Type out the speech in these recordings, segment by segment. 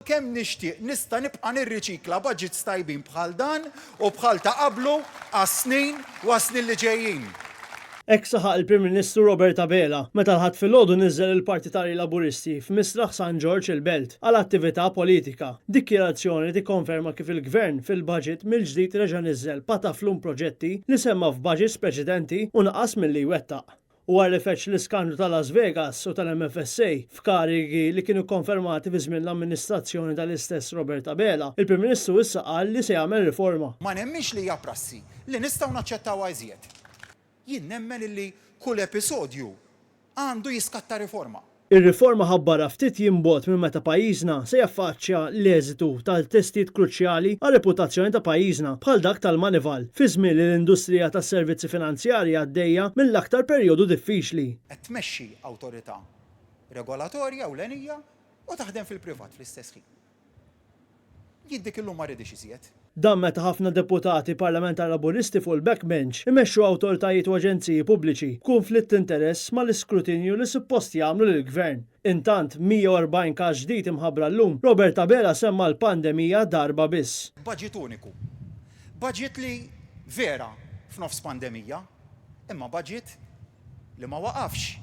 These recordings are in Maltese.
Kemm nixtieq nista' nibqa' nirriċikla budgets tajbin bħal dan u bħal ta' qablu għas-snin u għas-snin li ġejjin. Hekk saħaq il-Prim Ministru Robert Abela meta l-Ħadd filgħodu niżżel il-partitarji Laburisti f'Misraħ San Ġorġ il-Belt għal attività politika. Dikjarazzjoni li tikkonferma kif il-Gvern fil-budget mill-ġdid reġa' niżżel pataflun proġetti li semma f'budgets preċedenti u naqas milli jwettaq. U wara li feġġ l-iskandlu ta' Las Vegas u tal-MFSA f'karigi li kienu kkonfermati fi żmien l-amministrazzjoni tal-istess Robert Abela, il-Prim Ministru issa qal li se jagħmel riforma. Ma nemminx li hija prassi li nistgħu naċċettawha iżjed. Jien nemmen illi kull episodju għandu jiskatta riforma. Ir-riforma ħabbarha ftit jiem bogħod minn meta pajjiżna se jaffaċċja l-eżitu ta' testijiet kruċjali għar-reputazzjoni ta' pajjiżna bħal dak tal-Moneyval fi żmien li l-industrija tas-servizzi finanzjarji għaddejja mill-aktar perjodu diffiċli. Qed tmexxi awtorità regolatorja ewlenija u taħdem fil-privat fl-istess ħin. Jien dik illum ma rridhiex iżjed. Dan meta ħafna deputati parlamentari Laburisti fuq il-backbench imexxu awtoritajiet u aġenziji pubbliċi b'kunflitt t'interess mal-iskrutinju li suppost jagħmlu lill-Gvern. Intant, 140 każ ġdid imħabbra llum, Robert Abela semma l-pandemija darba biss. Budget uniku. Budget li vera f'nofs pandemija, imma budget li ma waqafx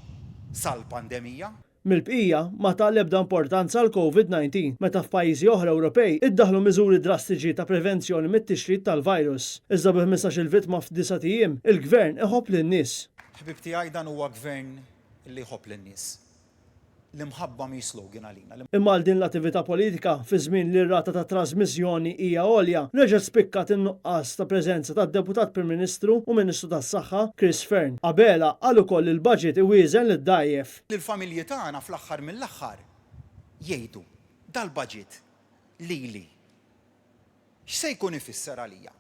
sal-pandemija. Mill-bqija, ma ta l-ebda importanza għall-Covid 19, meta f'pajjiżi oħra Ewropej iddaħħlu miżuri drastiċi ta' prevenzjoni mit-tixrid tal-virus. Iżda bi 15-il vittma f'disat ijiem, il-Gvern iħobb lin-nies. Ħbieb tiegħi dan huwa Gvern li jħobb lin-nies. L-imħabba mhix slogan għalina. Imma għal din l-attività politika, fi żmien li r-rata ta' trażmissjoni hija għolja, reġgħet spikkat in-nuqqas ta' preżenza tad-Deputat Prim Ministru u Ministru tas-Saħħa, Chris Fearne. Abela qal ukoll li l-budget iwieżen lid-dgħajjef. L-familji tagħna fl-aħħar mill-aħħar jgħidu, dal-budget lili x'se jkun ifisser għalija?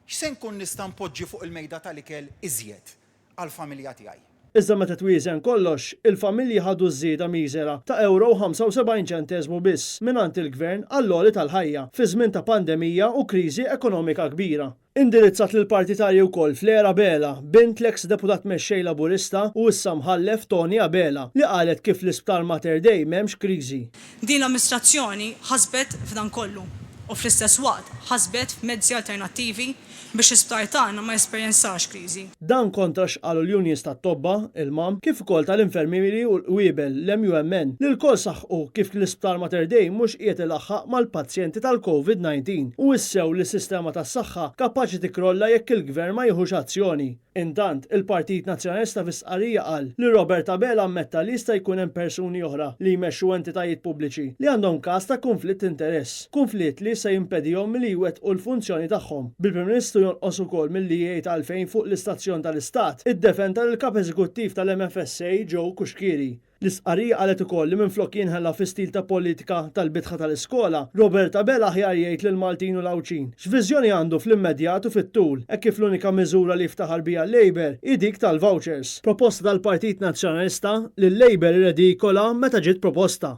X'se nkun nista' npoġġi fuq il-mejda tal-ikel iżjed għall-familja tiegħi? Iżda meta twieżen kollox, il-familji ħadu żieda miżera ta' ewro u 75 ċenteżmu biss mingħand il-Gvern għall-għoli tal-ħajja fi żmien ta' pandemija u kriżi ekonomika kbira. Indirizzat lill-partitarji wkoll Fleur Abela, bint l-eks Deputat Mexxej Laburista u issa Mħallef Toni Abela, li qalet kif l-Isptar Mater Dei m'hemmx kriżi. Din l-amministrazzjoni ħasbet f'dan kollu u fl-istess waqt ħasbet f'mezzi alternattivi biex l-isptar tagħna ma jesperjenzax kriżi. Dan kontra x'qalu l-unions tat-tobba, il-MAM, kif ukoll tal-infermieri u l-qwiebel, l-MUMN, li lkoll saħqu kif l-Isptar Mater Dei mhux qiegħed ilaħħaq mal-pazjenti tal-Covid 19 u wissew li s-sistema tas-saħħa kapaċi tikkrolla jekk il-Gvern ma jieħux azzjoni. Intant, il-Partit Nazzjonalista fi stqarrija qal li Robert Abela ammetta li jista' jkun hemm persuni oħra li jmexxu entitajiet pubbliċi li għandhom każ ta' kunflitt t'interess, kunflitt li jista' jimpedihom milli jwettqu l-funzjoni tagħhom, bil-Prim Ministru jonqos ukoll milli jgħid għalfejn fuq l-istazzjon tal-Istat iddefenda lill-Kap Eżekuttiv tal-MFSA Joe Cuschieri. L-istqarrija qalet ukoll li minflok jinħela fi stil ta' politika tal-bitħa tal-iskola, Robert Abela aħjar jgħid lill-Maltin u l-Għawdxin x'viżjoni għandu fl-immedjat u fit-tul hekk kif l-unika miżura li jiftaħar biha l-Labour hi dik tal-vouchers, proposta tal-Partit Nazzjonalista li l-Labour irredikola meta ġiet proposta.